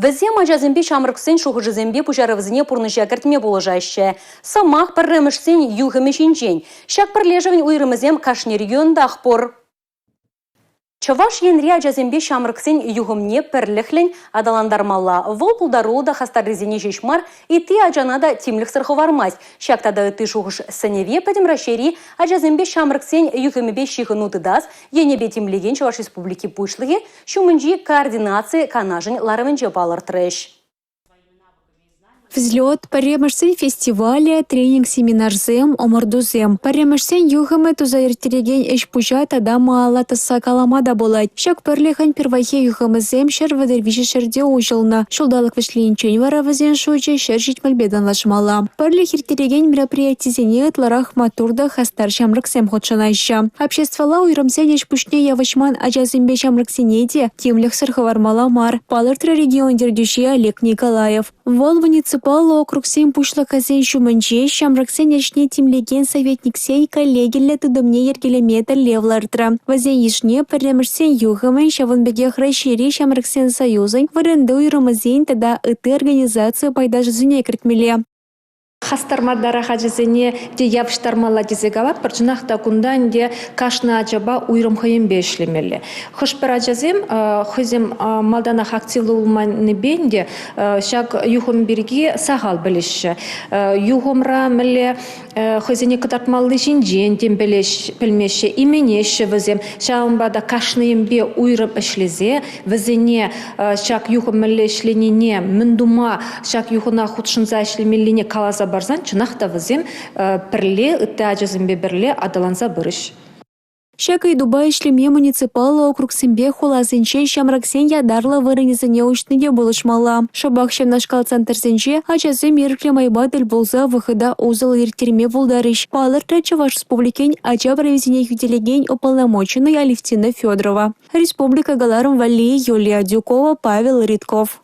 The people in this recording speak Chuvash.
Вӗсем ачасемпе ҫамрӑксен шухӑшӗсемпе пуҫарӑвӗсене пурнӑҫа кӗртме пулӑшаҫҫӗ. Сӑмах пӗрремӗшсен юхӑмӗ ҫинчен. Ҫак пӗрлешӗвӗн уйрӑмӗсем кашни регионтах пур. Чӑваш Енри ачасемпе ҫамрӑксен юхӑмне пӗрлӗхлӗн аталантармалла. Вӑл пултаруллӑ та хастаррисене ҫеҫ мар, ытти ачана та тимлӗхсӗр хӑвармасть. Ҫак тата ытти шухӑш сӗнӗве Пӗтӗм Раҫҫейри ачасемпе ҫамрӑксен юхӑмӗпе ҫыхӑну тытас енӗпе тимлекен Чӑваш Республики Пуҫлӑхӗ ҫумӗнчи координаци канашӗн ларӑвӗнче палӑртрӗҫ. Взлет, пӗрремӗшсен фестивалӗ, тренинг-семинарсем, ӑмӑртусем. Пӗрремӗшсен юхӑмӗ туса ирттерекен ӗҫ-пуҫа тата малалла тӑсса калама та пулать. Ҫак пӗрлӗхӗн пирвайхи юхӑмӗсем 133 ҫӗрте уҫӑлнӑ. Ҫулталӑк вӗҫлениччен вара вӗсен шучӗ 170-пе танлашмалла. Пӗрлӗх ирттерекен мероприятисене ытларах маттур та хастар ҫамрӑксем хутшӑнаҫҫӗ. Обществӑлла уйрӑмсен ӗҫ-пуҫне явӑҫман ачасемпе ҫамрӑксене те тимлӗхсӗр хӑвармалла мар, палӑртрӗ регион ертӳҫи Олег Николаев. Вӑл муниципаллӑ округсен пуҫлӑхӗсен ҫумӗнче ҫамрӑксен ӗҫне тимлекен советниксен коллегиллӗ тытӑмне йӗркелеме тӗллев лартрӗ. Вӗсен йышне Пӗрремӗшсен юхӑмӗн, ҫавӑн пекех Раҫҫейри ҫамрӑксен союзӗн, вырӑнти уйрӑмӗсен тата ытти организаци пайташӗсене кӗртмелле. Хастармартарах ачасене те явӑҫтармалла тесе калатпӑр. Чӑнах та кунта ӗнтӗ кашни ачапа уйрӑм хӑйӗнпе ӗҫлемелле. Хӑш-пӗр ачасем хӑйсем малтанах активлӑ пулманнипе ӗнтӗ ҫак юхӑм пирки сахал пӗлеҫҫӗ. Юхӑмра мӗнле хӑйсене кӑтартмалли ҫинчен тем пӗлмеҫҫӗ, именеҫҫӗ вӗсем. Ҫавӑнпа та кашнийӗнпе уйрӑм ӗҫлесе вӗсене ҫак юхӑм мӗнле ӗҫленине, мӗн тума ҫак юхӑна хутшӑнса ӗҫлемеллине каласа парсан чӑнах та вӗсем пӗрле ытти ачасемпе пӗрле аталанса пырӗҫ. Ҫак ыйтупа ӗҫлеме муниципаллӑ округсемпе хуласенче ҫамрӑксен ятарлӑ вырӑнӗсене уҫни те пулӑшмалла. Шӑпах ҫавнашкал центрсенче ачасем ирӗклӗ майпа тӗл пулса вӑхӑта усӑллӑ ирттерме пултарӗҫ, палӑртрӗ Чӑваш Республикин ача прависене хӳтӗлекен уполномоченнӑй Алевтина Федорова. Республика кӑларӑм валли Юлия Адюкова, Павел Ритков.